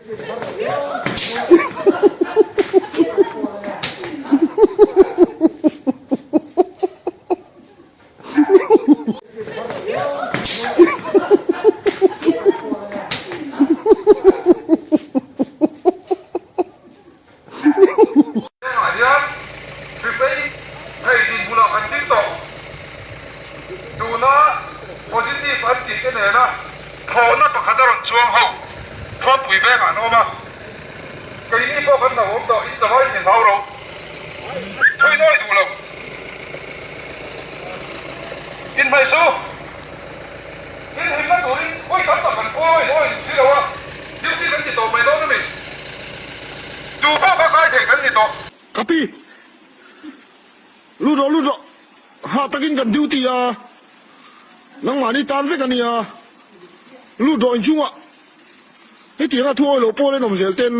Hengah hian hripei thei dinhmunah kan ding tawh. Tuna positive an tih te nena thawhna pakhat a rawn chuang ho Thuampui vengah an awm a. Keini pawh kan hlauhawm tawh, in zavai in hlau ro. Thui nawi duh lo. Inhmeh chu inhimna turin vawi tam tak kan khuang a, in aw in si lo a, duty kan ti tawh mai dawn a ni. Tu pawh kha kai thei kan ni tawh. Ka pi, lut rawh lut rawh, hah takin kan duty a, nangmahni tan vek a nia, lut rawh inchungah hetianga thu awilo pawl en awm zel ten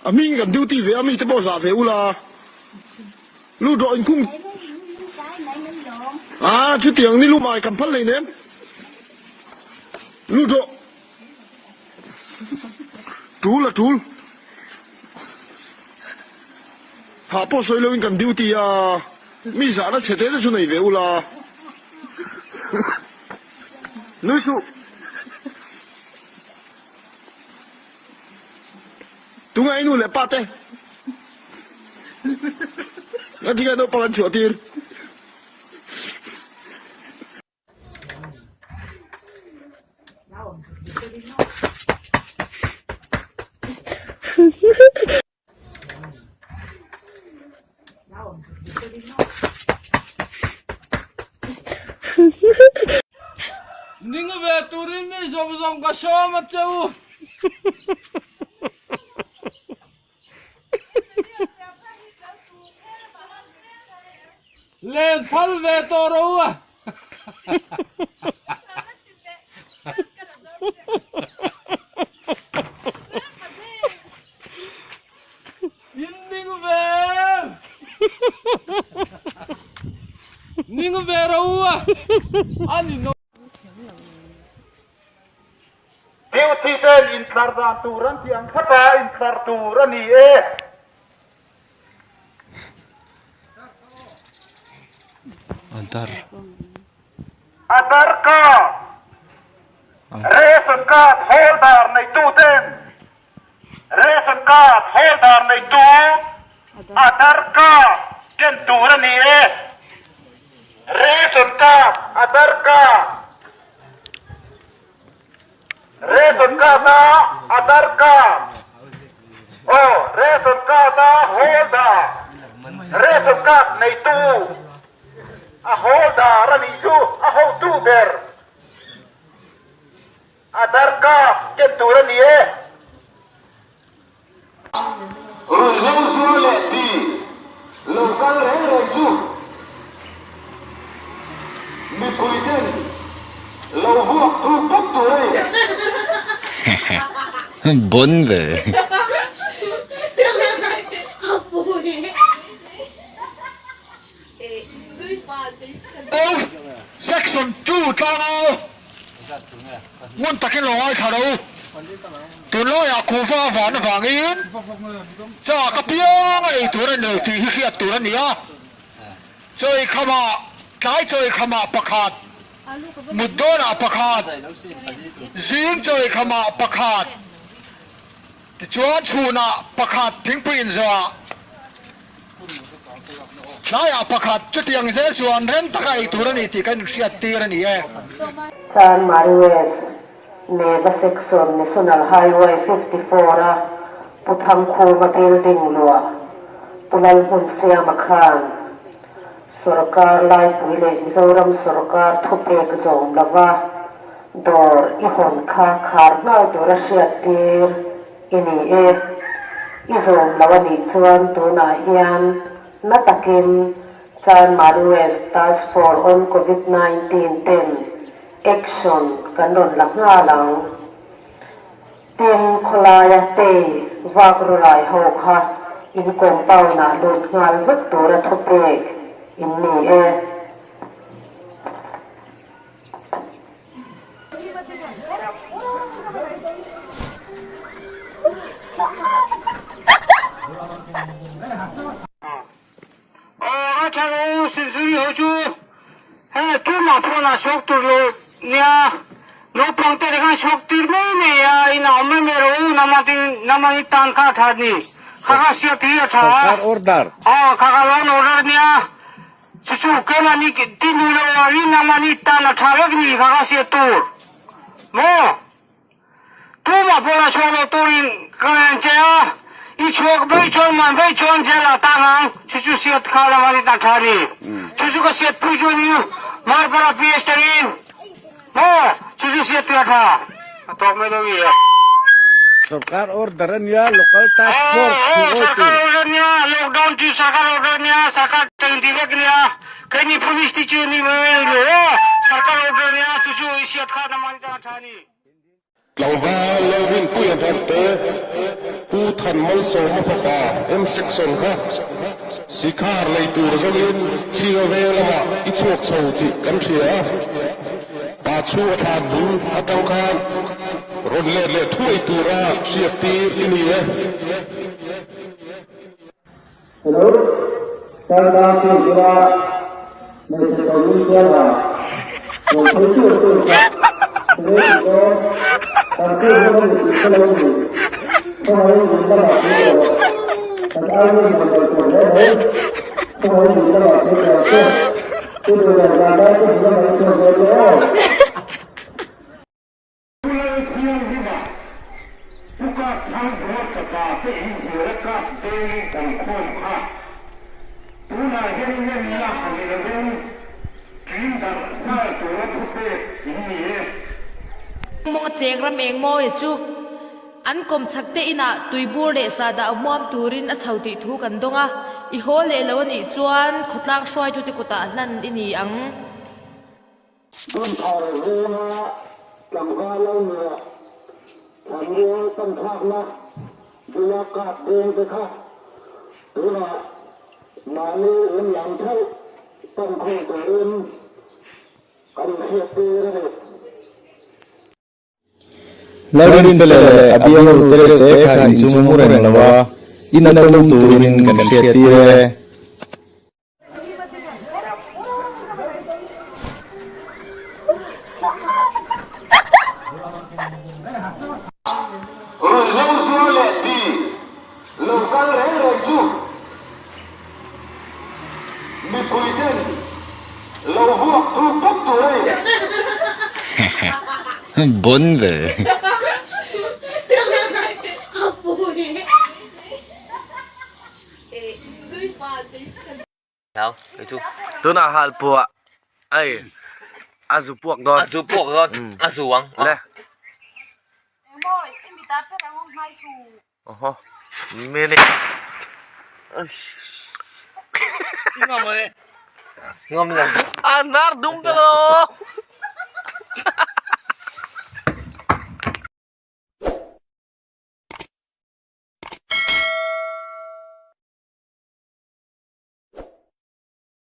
a hming kan duty ve a mite pawh zah ve ula, lut rawh inkhung a chutiang ni lumai kan phal hleinem, lut rawh. Tul a tul. Hah pawh sawi loin kan duty a, mi zahna chhe te te chu nei ve ula. Nui suh. Tunge i nu leh pa te? Ngatinge naupang an chhuah tir? Ning ve turin mi zawng zawng ka sawm a che u. Len phal ve tawh ro a. In ning ve em? Ning ve ro a. A ni no. Duty ten intlar dan tur an tih ang thlapa intlar tur a ni e. Aadhaar card, ration card holder neitu ten ration card holder neitu Aadhaar card ken tur a ni e. Ration card, Aadhaar card, Ration card a Aadhaar card aw ration card a holder ration card neitu a holder a nih chu a hotu ber Aadhaar card ken tur a ni e. Ruihhlo zuar leh ti lo kal reng reng chu mipui ten lo vuak thuk bawk tur a ni. Bon ve. Section 2 tlangau ngun takin lo ngaithla ro u. Tunlaiah kuhva a van avangin chak apiang a ei tur a ni lo tih hi hriat tur a ni a. Chawi khamah, tlai chawi khamah pakhat, mut dawnah pakhat, zing chawi khamah pakhat, tichuan chhunah pakhat thingpui inzawhah, Tlaiah pakhat chutiang zel chuan rem taka ei tur a ni tih kan inhriat tir a ni e. Chanmari West, Neva Section, National Highway 54 a Pu Thangkhuma building luah Pu Lalhmunsiama khan Sorkar Laipui leh Mizoram Sorkar thupek zawm lova dawr i hawn kha khar nghal tura hriat tir I ni e, i zawm lo a nih chuan tunah hian na takin Chanmari West Task Force on Covid 19 ten action kan rawn la nghal ang. Tin, khawlaia tei vak rulai ho kha in compound ah lut nghal vek tura thupek in ni e. Aw a tha lo Sinzuri ho chu hei tumah phone ah chhuak tur lo nia naupang te khan chhuak tir mai mai a in ah awm mai mai rawh u nama tin nama i tan kha a tha ni kha kha hriat hi a tha Sarkar order. Aw kha kha loan order nia chu chu keimahni ti nu lo ah hi nangmahni tan a tha vek ni kha kha hriat tur maw. Tumah pawh a chhuak lo turin ka ngen che a, i chhuak vei chuan man vei chuan jail ah tang ang, chu chu siat kha lam an intan tha a ni. Chu chu ka siat pui chu a ni, Marpara PS tangin maw chu chu siat pui a tha, a tawk mai lo mi e. Sorkar order a nia, local task force thu awi tur. Sarkar order a nia, lockdown chu sarkar order a nia, sarkar tangin ti vek a nia, keini police te chu ni mai mai lo aw, sarkar order a nia, chu chu i siat kha lam an intan tha a ni. Tlangval Lalrinpuia Hnamte, Pu Than Malsawma fapa M Section kha Sikhar lei tur zawngin Chhinga veng lamah i chhuak chho tih kan hria a, pa chhunga thlan bul atang khan rawn let leh thuai tura hriattir i ni e. Hello, Tangka Singpura hmeichhe tawlung siama rawn phei chiah chiah kha tunge tih dawn kan kut ram a ni tih hre lo ni khawngaihin min lamah thil tawh rawh kan ai mi man lo tur hle mai khawngaihin min lamah thil tawh che i duh leh zan lai te hmu lamah i chhuak dawn che aw. Pu Lalthianghima, Pu Kapthangvua fapa te inhnial kap deng kan khawm kha tunah hian ngenna ni lovin tling darh nghal tura thupek in ni e. Mawng a cheng ram eng mawi chu an kawm chak te inah tuibur leh sahdah hmuam turin a chho tih thu kan dawng a, i haw leh lo a nih chuan khawtlang hruaitute kutah hlan i ni ang. Dinthar zinga tlangval lo nia thlanmual panthlakna bula kap deng te kha tunah mahni in lam theuh pan khawm turin kan inhriattir a ni. Lalrinfela leh a bialnu te reuh te kha inchung mu reng lo a, in a tum turin kan hriattir e. Ruihhlo zuar leh ti lo kal reng reng chu mipui ten lo vuak thuk pawp tur a ni. Bon ve. Tunah hal puah ai a zu puak dawn. A zu puak dawn. A zu ang. Le. Oho. Mene. Ngam le. Ngam le. A nar dum pe lo.